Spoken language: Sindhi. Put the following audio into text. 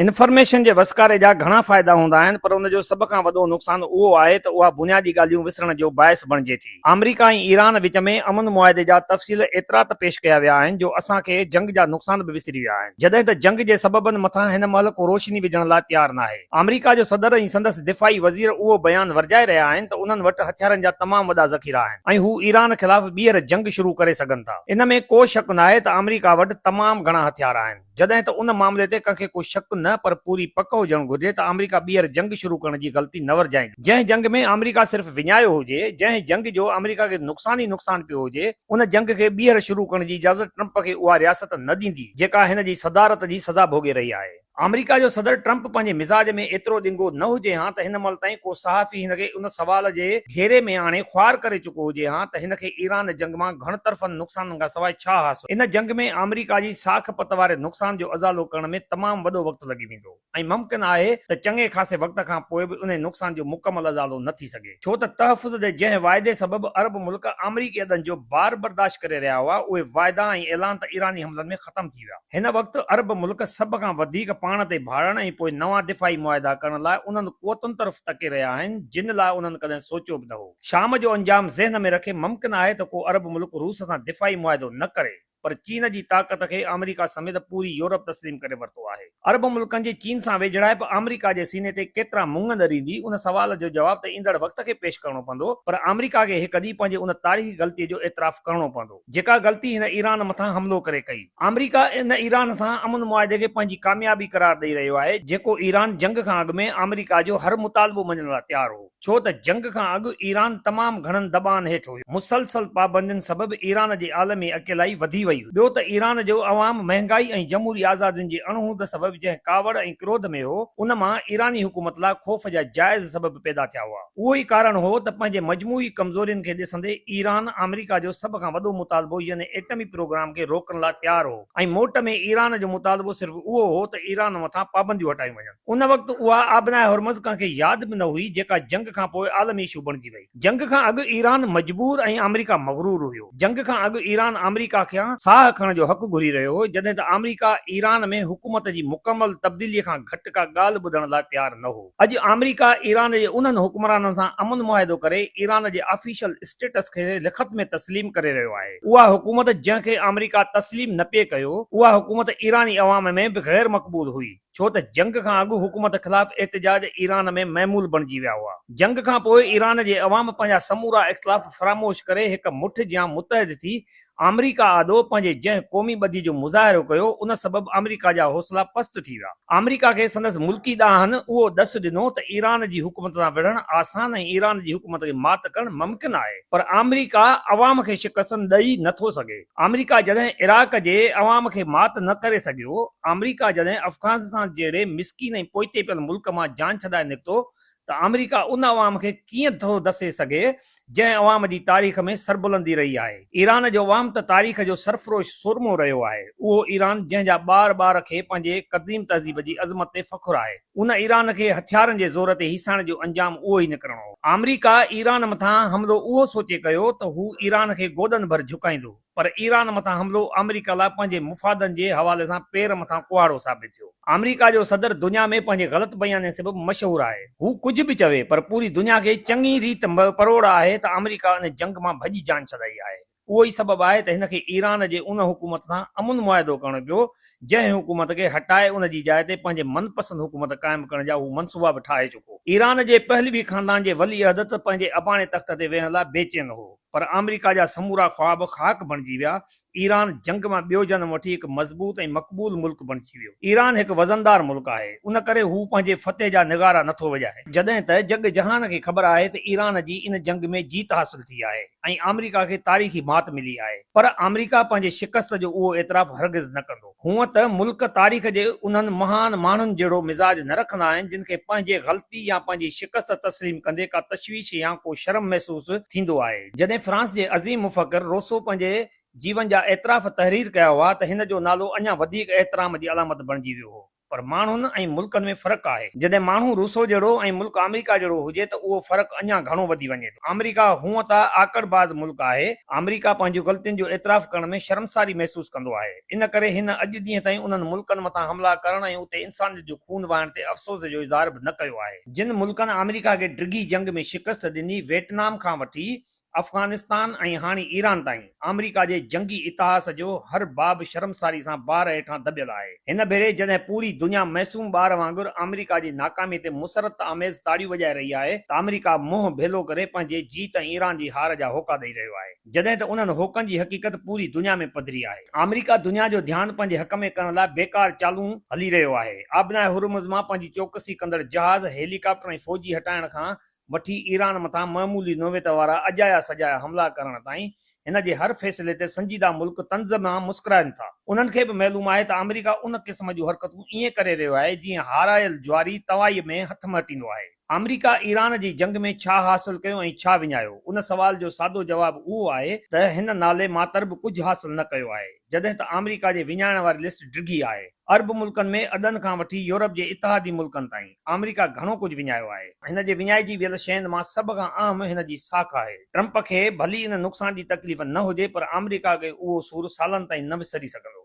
انفارميشن جي وسڪاري جا گهڻا فائدا هوندا آهن پر ان جو سڀ کان وڏو نقصان اهو آهي ته اها بنيادي ڳالهيون وسرڻ جو باعث بڻجي ٿي. آمريڪا ۽ ايران وچ ۾ امن معاهدي جا تفصيل ايترا ته پيش ڪيا ويا آهن جو اسان کي جنگ جا نقصان به وسري ويا آهن. جڏهن ته جنگ جي سببن مٿان هن مهل ڪو روشني وجهڻ لاء تيار ناهي. آمريڪا جو صدر ۽ سندس دفاعي وزير اهو بيان ورجائي رهيا آهن ته انهن وٽ هٿيارن جا تمام وڏا ذخيرا آهن ۽ هو ايران خلاف ٻيهر جنگ شروع ڪري سگهن ٿا. ان ۾ ڪو شڪ ناهي ته آمريڪا وٽ تمام گهڻا هٿيار آهن. جڏهن ته ان معاملي تي ڪنهن کي ڪو شڪ نه پر پوري پڪ هجڻ گهرجي ته آمريڪا ٻيهر جنگ شروع ڪرڻ جي غلطي نه ورجائيندي. جنهن جنگ ۾ آمريڪا صرف وڃايو هجي، جنهن جنگ جو آمريڪا کي نقصان ئي نقصان پيو هجي، ان جنگ کي ٻيهر شروع ڪرڻ جي اجازت ٽرمپ کي اها رياست نه ڏيندي، جيڪا هن جي صدارت جي سزا ڀوڳي رهي آهي. آمريڪا جو صدر ٽرمپ پنهنجي مزاج ۾ ايترو ڏنگو نه هجي هان ته هن مهل تائين ڪو صحافي هن کي ان سوال جي گهيري ۾ آڻي خوار ڪري چڪو هجي هان ته هن کي ايران جنگ مان گهڻ طرفن نقصانن کان سواء ڇا حاصل ان جنگ ۾ آمريڪا جي ساک پت واري نقصان جو ازالو ڪرڻ ۾ تمام وڏو وقت لڳي ويندو ۽ ممڪن آهي ته چڱي خاصي وقت کان پوء به انهي نقصان جو مڪمل ازالو نه ٿي سگهي ڇو ته تحفظ جي جنهن واعدي سبب عرب ملڪ آمريڪي اڏن جو بار برداشت ڪري رهيا هئا اهي واعدا ۽ اعلان ته ايراني حملن ۾ ختم ٿي ويا. هن وقت عرب ملڪ سڀ کان وڌيڪ پاڻ تي ڀاڙڻ ۽ پوء نوان دفاعي معاهدا ڪرڻ لاء انهن قوتن طرف تڪي رهيا آهن، جن لاء انهن ڪڏهن سوچيو به نه هو. شام جو انجام ذهن ۾ رکي ممڪن آهي ته ڪو عرب ملڪ روس سان دفاعي معاهدو نه ڪري، پر چين جي طاقت کي آمريڪا سميت پوري يورپ تسليم ڪري ورتو آهي. عرب ملڪن جي چين سان ويجهڙائپ آمريڪا جي سيني تي ڪيترا مڱ ڏريندي، ان سوال جو جواب ته ايندڙ وقت کي پيش ڪرڻو پوندو، پر آمريڪا کي هڪ ڏينهن پنهنجي ان تاريخي غلطي جو اعتراف ڪرڻو پوندو. جيڪا غلطي هن ايران مٿان حملو ڪري ڪئي. آمريڪا ان ايران سان امن معاهدي کي پنهنجي ڪاميابي قرار ڏئي رهيو آهي، جيڪو ايران جنگ کان اڳ ۾ آمريڪا جو هر مطالبو مڃڻ لاء تيار هو، ڇو ته جنگ کان اڳ ايران تمام گهڻن دٻائن هيٺ هيو. مسلسل پابندين سبب ايران جي عالمي اڪيلائي وڌي وئي هئي. ٻيو ته ايران جو عوام مهنگائي ۽ جمهوري آزادين جي اڻهوند سبب جنهن ڪاوڙ ۽ ڪروڌ ۾ هو، ان مان ايراني حڪومت لاء خوف جا جائز سبب پيدا ٿيا هئا. اهو ئي ڪارڻ هو ته پنهنجي مجموعي ڪمزورين کي ڏسندي ايران آمريڪا جو سڀ کان وڏو مطالبو يعني ايٽمي پروگرام کي روڪڻ لاء تيار هو ۽ موٽ ۾ ايران جو مطالبو صرف اهو هو ته ايران مٿان پابنديون هٽايون وڃن. ان وقت اها آبناء هرمز ڪنهن کي ياد به نه هئي جيڪا جنگ کان پوء عالمي اشو بڻجي وئي. جنگ کان اڳ ايران مجبور ۽ آمريڪا مغرور هيو. جنگ کان اڳ ايران آمريڪا کان ساهه کڻڻ جو حق گهري رهيو هو جڏهن ته آمريڪا ايران ۾ حڪومت جي مڪمل تبديلي کان گهٽ ڪا ڳالهه ٻڌڻ لاء تيار نه هو. اڄ آمريڪا ايران جي انهن حڪمرانن سان امن معاهدو ڪري ايران جي آفيشل اسٽيٽس کي لکت ۾ تسليم ڪري رهيو آهي. اها حڪومت جنهن کي آمريڪا تسليم نه پئي ڪيو، اها حڪومت ايراني عوام ۾ به غير مقبول هئي، ڇو ته جنگ کان اڳ حڪومت خلاف احتجاج ايران ۾ معمول بڻجي ويا هئا. جنگ کان پوء ايران جي عوام پنهنجا سمورا اختلاف فراموش ڪري هڪ مٺ جيان متحد ٿي آمريڪا آڏو پنهنجي جنهن قومي ٻڌي جو مظاهرو ڪيو، ان سبب آمريڪا جا حوصلا پست ٿي ويا. آمريڪا کي سندس ملڪي ڏاهن اهو ڏس ڏنو ته ايران جي حڪومت سان وڙهڻ آسان ۽ ايران جي حڪومت کي مات ڪرڻ ممڪن آهي، پر آمريڪا عوام کي شڪست ڏئي نه ٿو سگهي. آمريڪا جڏهن عراق جي عوام کي مات نه ڪري سگهيو، آمريڪا جڏهن افغانستان جهڙي مسڪين ۽ پوئتي پيل ملڪ مان جان ڇڏائي نڪتو ته آمريڪا ان عوام کي ڪيئن ٿو دسي سگهي، جنهن عوام جي تاريخ ۾ سربلندي رهي آهي. ايران جو عوام ته تاريخ جو سرفروش سورمو رهيو آهي. اهو ايران جنهن جا ٻار ٻار کي پنهنجي قديم تهذيب جي عظمت تي فخر آهي. ان ايران کي هٿيارن جي زور تي هيسائڻ جو انجام اهو ئي نڪرڻو هو. آمريڪا ايران مٿان حملو اهو سوچي ڪيو ته هو ايران کي گوڏن ڀر جهڪائيندو. پر ايران مٿان حملو آمريڪا لاء پنهنجي مفادن جي حوالي سان پير مٿان ڪهاڙو ثابت ٿيو. آمريڪا جو صدر دنيا ۾ پنهنجي غلط بياني سبب مشهور آهي. هو ڪجهه به چوي پر پوري دنيا کي چڱي ريت پروڙ آهي ته آمريڪا ان جنگ مان ڀڄي جان ڇڏائي آهي. اهو ئي سبب آهي ته هن کي ايران جي ان حڪومت سان امن معاهدو ڪرڻو پيو جنهن حڪومت کي هٽائي ان جي جاء تي پنهنجي من پسند حڪومت قائم ڪرڻ جا هو منصوبا به ٺاهي چڪو. ايران جي پهلوي خاندان جي ولي عهد ته پنهنجي اباڻي تخت تي ويهڻ لاء بي چين هو. پر آمريڪا جا سمورا خواب خاڪ بڻجي ويا، ايران جنگ مان ٻيو جنم وٺي هڪ مضبوط ۽ مقبول ملڪ بڻجي ويو. ايران هڪ وزندار ملڪ آهي، ان ڪري هو پنهنجي فتح جا نغارا نٿو وڄائي. جڏهن ته جڳ جهان کي خبر آهي ته ايران جي ان جنگ ۾ جيت حاصل ٿي آهي ۽ آمريڪا کي تاريخي مات ملي آهي، پر آمريڪا پنهنجي شڪست جو اهو اعتراف هرگز نه ڪندو. هونء ته ملڪ تاريخ جي انهن مهان ماڻهن جهڙو مزاج نه رکندا آهن، جن کي پنهنجي غلطي يا پنهنجي شڪست تسليم ڪندي ڪا تشويش يا ڪو شرم محسوس ٿيندو آهي. جڏهن فرانس جي عظيم مفڪر روسو پنهنجي جيون جا اعتراف تحرير ڪيا هئا ته هن جو نالو اڃا وڌيڪ احترام جي علامت بڻجي ويو هو. پر ماڻهن ۽ ملڪن ۾ فرق آهي. جڏهن ماڻهو روسو جهڙو ۽ ملڪ آمريڪا جهڙو هجي ته اهو فرق اڃا گهڻو وڌي وڃي ٿو. آمريڪا هونء ته آڪڙ باز ملڪ آهي. آمريڪا پنهنجون غلطين جو اعتراف ڪرڻ ۾ شرمساري محسوس ڪندو آهي. ان ڪري هن اڄ ڏينهن تائين انهن ملڪن مٿان حملا ڪرڻ ۽ اتي انسانيت جو خون وهائڻ تي افسوس جو اظهار به نه ڪيو آهي. جن ملڪن آمريڪا کي ڊگهي جنگ ۾ شڪست ڏني، ويٽنام کان وٺي افغانستان ۽ هاڻي ايران تائين، آمريڪا جي جنگي اتهاس جو هر باب شرمساري سان بار هيٺان دٻيل آهي. هن ڀيري جڏهن پوري دنيا معصوم ٻار وانگر آمريڪا جي ناڪامي تي مسرت آميز تاڙيون وڄائي رهي آهي ته آمريڪا منهن ڀيلو ڪري پنهنجي جيت ۽ ايران جي هار جا هوڪا ڏئي رهيو آهي. جڏهن ته انهن هوڪن جي حقيقت پوري دنيا ۾ پڌري آهي. آمريڪا دنيا جو ڌيان پنهنجي حق ۾ ڪرڻ لاء بيڪار چالون هلي رهيو آهي. آبناء هرمز مان پنهنجي چوڪسي ڪندڙ جهاز، هيلي ڪاپٽر ۽ فوجي هٽائڻ کان وٺي ايران مٿان معمولي نوعيت وارا اجايا سجايا حملا ڪرڻ تائين هن جي هر فيصلي تي سنجيده ملڪ طنز مان مسڪرائن ٿا. انهن کي به معلوم آهي ته آمريڪا ان قسم جون حرڪتون ائين ڪري رهيو آهي جيئن هارايل جواري توائيء ۾ هٿ مهٽيندو آهي. آمريڪا ايران جي جنگ ۾ ڇا حاصل ڪيو ۽ ڇا وڃايو؟ ان سوال جو سادو جواب اهو آهي ته هن نالي ماتر به ڪجهه حاصل نه ڪيو آهي. جڏهن ته آمريڪا جي وڃائڻ واري لسٽ ڊگهي آهي. عرب ملڪن ۾ عدن کان وٺي يورپ جي اتحادي ملڪن تائين آمريڪا گهڻو ڪجهه وڃايو آهي. هن جي وڃائجي ويل شين مان سڀ کان اهم هن جي ساک آهي. ٽرمپ کي ڀلي ان نقصان جي تڪليف نه هجي پر آمريڪا کي اهو سور سالن تائين نه وسري سگهندو.